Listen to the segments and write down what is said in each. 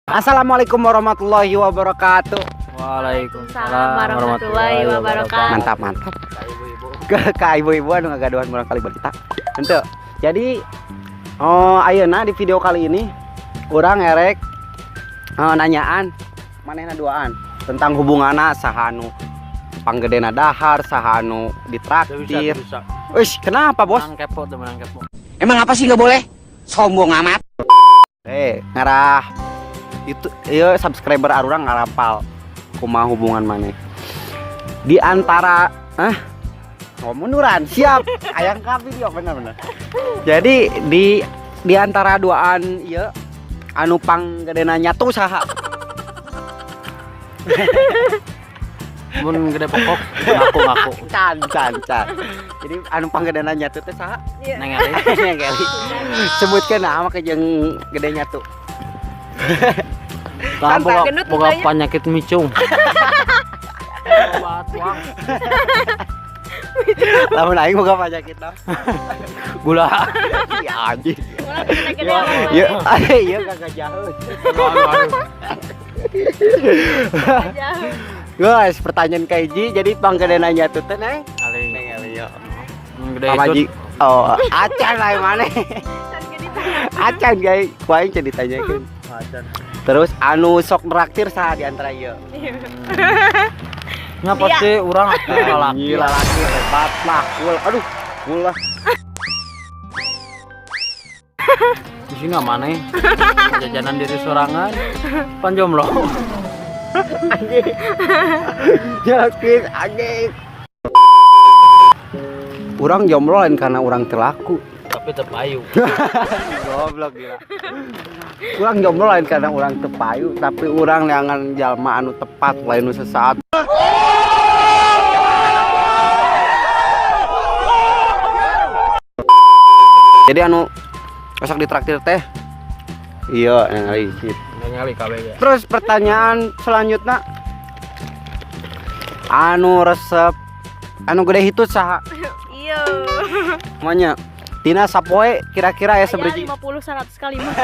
Assalamualaikum warahmatullahi wabarakatuh. Waalaikumsalam warahmatullahi wabarakatuh. Mantap, mantap. Ka ibu-ibu. Ke ibu-ibu anu ngagaduhan murangkalih balita. Henteu. Jadi oh ayeuna di video kali ini urang erek nanyaan manehna duaan tentang hubunganna saha anu panggedena dahar, saha anu ditraktir. Bisa. Wih, kenapa, Bos? Menang kepo tuh, menang kepo. Emang apa sih nggak boleh? Sombong amat. Ngarah itu iya subscriber arurang ngarapal kumaha hubungan maneh. Di antara oh, munduran, siap. Ayang ka video bener-bener. Jadi di antara duaan ieu anu panggedena nyatu saha? Mun gede pokok ngaku-ngaku. Can can can. Jadi anu panggedena nyatu teh saha? Neng Eli. Neng Eli. Sebutkeun nama ke jeung gede nyatu. Tah boga Gendut boga mukanya. penyakit micung. Obat tuang. Lamun aing boga penyakit naon? Gula. Ya anjing. Ulah gede-gede apa? Ya, iya kagak jauh. Jauh. Guys, pertanyaan kaiji jadi panggedena nyatu teh Neng. Ali. Neng Eli yo. Mun gede Pamaji. itu. Oh, acan lah maneh. Can gede ditanya. Acan guys, ku aing can ditanyakeun. Acan. Terus anu sok neraktir saha di antara ieu? Nya pasti urang atuh lalaki. Gila lalaki hebat lah. Kul, aduh, kul lah. Di sini maneh. Jajanan diri sorangan. Pan jomblo. Anjing. Yakin anjing. Urang jomblo lain karena urang telaku. Tapi teu payu. Goblok gila. Urang jomblo lain karena urang teu payu, tapi urang neangan jalma anu tepat lain nu sesaat. Jadi anu sok ditraktir teh. Iya, yang sip. Neng Eli kabeh ge. Terus pertanyaan selanjutnya anu resep anu gede hitut saha? Iya. Semuanya. Tina sapoe kira-kira ya Aya seberji. 50 100 kali mah.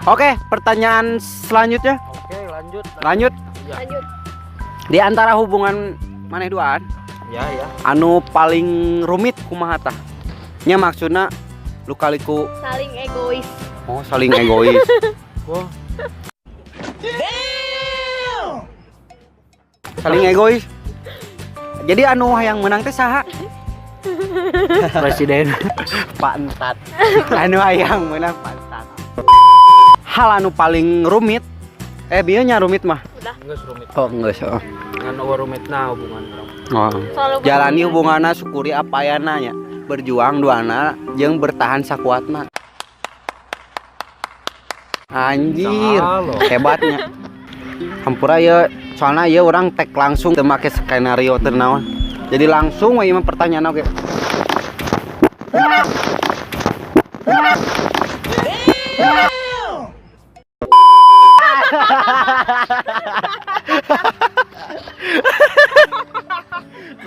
Oke, pertanyaan selanjutnya. Oke, lanjut. Lanjut. Ya. Lanjut. Di antara hubungan maneh duaan, Ya, ya. anu paling rumit kumaha tah? Nya maksudna lukaliku Saling egois. oh saling egois. Wah, Saling egois. Jadi anu yang menang teh saha? presiden. Pak Entat. Anu hayang menang Pak Entat. Hal anu paling rumit bieu nya rumit mah. Udah. Geus rumit. Oh geus. Oh. Ngan eueuh rumitna hubungan urang. Oh. Selalu Jalani hubunganna syukuri apa ayana nya. Berjuang duana jeung bertahan sakuatna. Anjir, Halo. hebatnya. Hampura ya, soalnya ya orang tek langsung teu make skenario teu naon. Jadi langsung we mah pertanyaan oge.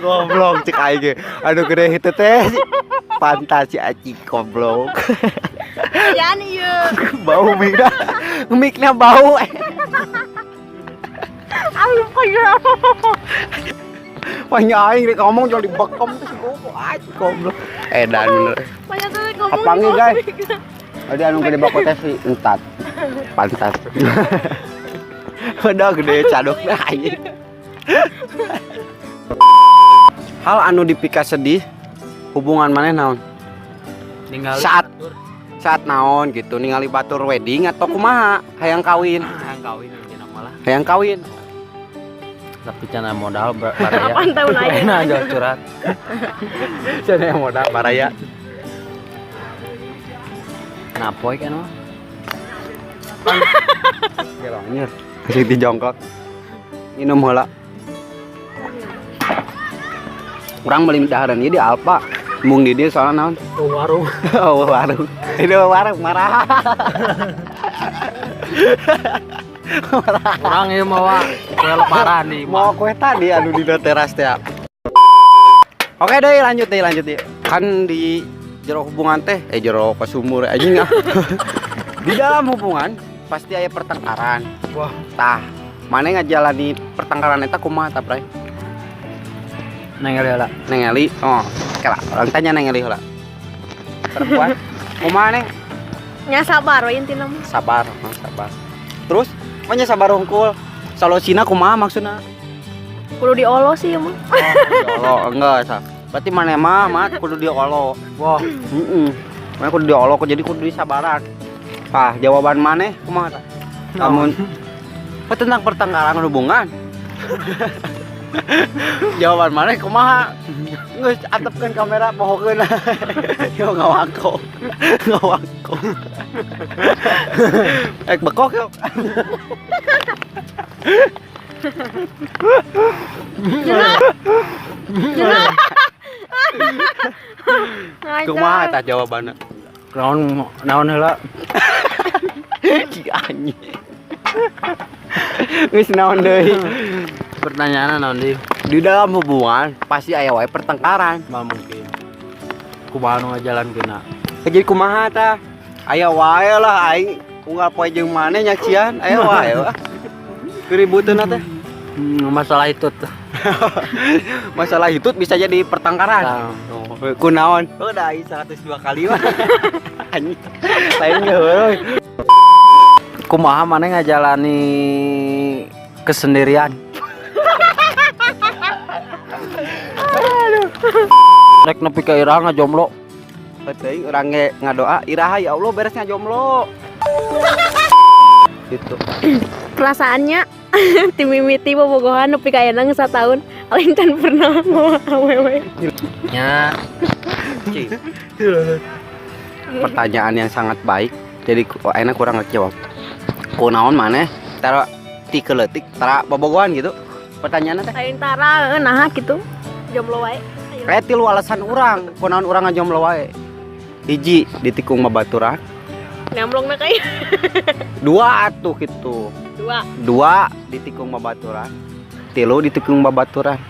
Goblok cek aing ge. Aduh gede itu teh. Pantas si aci goblok. Kerjaan ieu. Bau mikna. Mikna bau. Aduh kayak. Banyak aing rek ngomong jual dibekem teh si goblok. Aci goblok. Edan bener. Banyak tuh ngomong. Apa nih, guys? Ada anu gede bako teh si entat. Pantas. Udah gede cadokna aing. Hal anu dipika sedih hubungan maneh naon? Ningali Saat. batur. Saat naon gitu ningali batur wedding atau kumaha hayang kawin? Hayang kawin intina malah. Hayang kawin. Tapi cana modal baraya. Apaan tahun aja. Nah, jual curhat. Cenah modal baraya. Napoy kan mah. Anjir. Masih dijongkok. Minum heula. Urang beli dahareun ieu di Alfa. Mung di dieu soalna naon? Oh, warung. Oh, warung. Ini warung marah. Urang ieu mawa kue lebaran di Mau kue tadi anu di teras teh. Oke deh, lanjut deh, lanjut deh. Kan di Jero hubungan teh jero ke sumur anjing ah. Di dalam hubungan pasti aya pertengkaran. Wah. Tah, maneh ngajalani pertengkaran eta kumaha tah, Bray? Neng Eli heula. Neng Eli. Oh, kela, urang tanya Neng Eli heula. Perempuan, kumaha Neng? Nya sabar we intina mah. Sabar, oh, sabar. Terus, mah sabar hungkul. Solusina kumaha maksudna? Kudu diolo sih mah. Oh, diolo, enggak sah. Berarti maneh mah mah kudu diolo. Wah, Heeh. Maneh kudu diolo, jadi kudu disabaran. Ah, jawaban maneh kumaha tah? Lamun oh, tentang pertengkaran hubungan. Jawaban maneh kumaha? Geus atepkeun kamera pohokeun. Yo ngawangko. Ngawangko. Ek bekok yo. Kumaha tah jawabanna? Naon naon heula? Ki anjing. Geus naon deui? Pertanyaanna naon deui? Di dalam hubungan pasti aya wae pertengkaran. Mah mungkin. Kumaha nu ngajalankeunna? Jadi kumaha tah? Aya wae lah aing unggal poe jeung maneh nyaksian, aya wae lah. Keributeunna teh. Masalah itu tuh. Masalah itu bisa jadi pertengkaran. Nah. Oh, kunaon? Oh, da aing 102 kali mah. Anjing. Lain ge heueuy. Kumaha maneh ngajalani kesendirian? Rek nepi ka iraha ngajomblo. Teuing urang ge ngadoa iraha ya Allah beres ngajomblo. Gitu. Perasaannya ti mimiti bobogohan nepi ka ayeuna geus sataun aing can pernah ngomong awewe. Nya. Cing. Pertanyaan yang sangat baik. Jadi enak kurang ngejawab. Kunaon maneh tara ti keleutik tara bobogohan gitu. Pertanyaanna teh. Aing tara naha kitu. Jomblo wae. Kayak tilu alasan urang, kunaon urang ngajomblo wae. Hiji ditikung babaturan. Nyamblongna kayak Dua atuh gitu. dua. Dua ditikung babaturan. Tilu ditikung babaturan.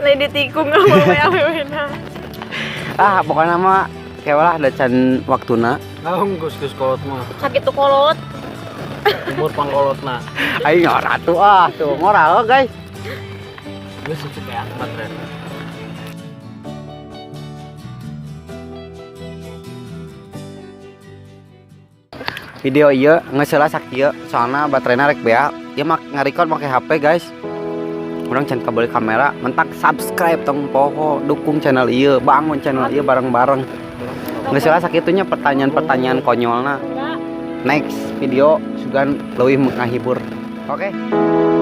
Lain ditikung awewe awewena. Ah, pokoknya mah kayak lah ada can waktuna. Naon geus geus kolot mah. Sakitu kolot. Umur pangkolotna. Aing ngora tuh ah, tuh ngora oh, guys. Geus cukup ya baterai. Video ieu geus heula sakieu, soalna baterainya rek beak. Ieu mah ngarecord make HP guys. Urang can kabeli kamera, mentak subscribe tong poho, dukung channel ieu, bangun channel ieu bareng-bareng. Geus heula sakitunya pertanyaan-pertanyaan konyolna. Next video sugan leuwih ngahibur. Oke. Okay.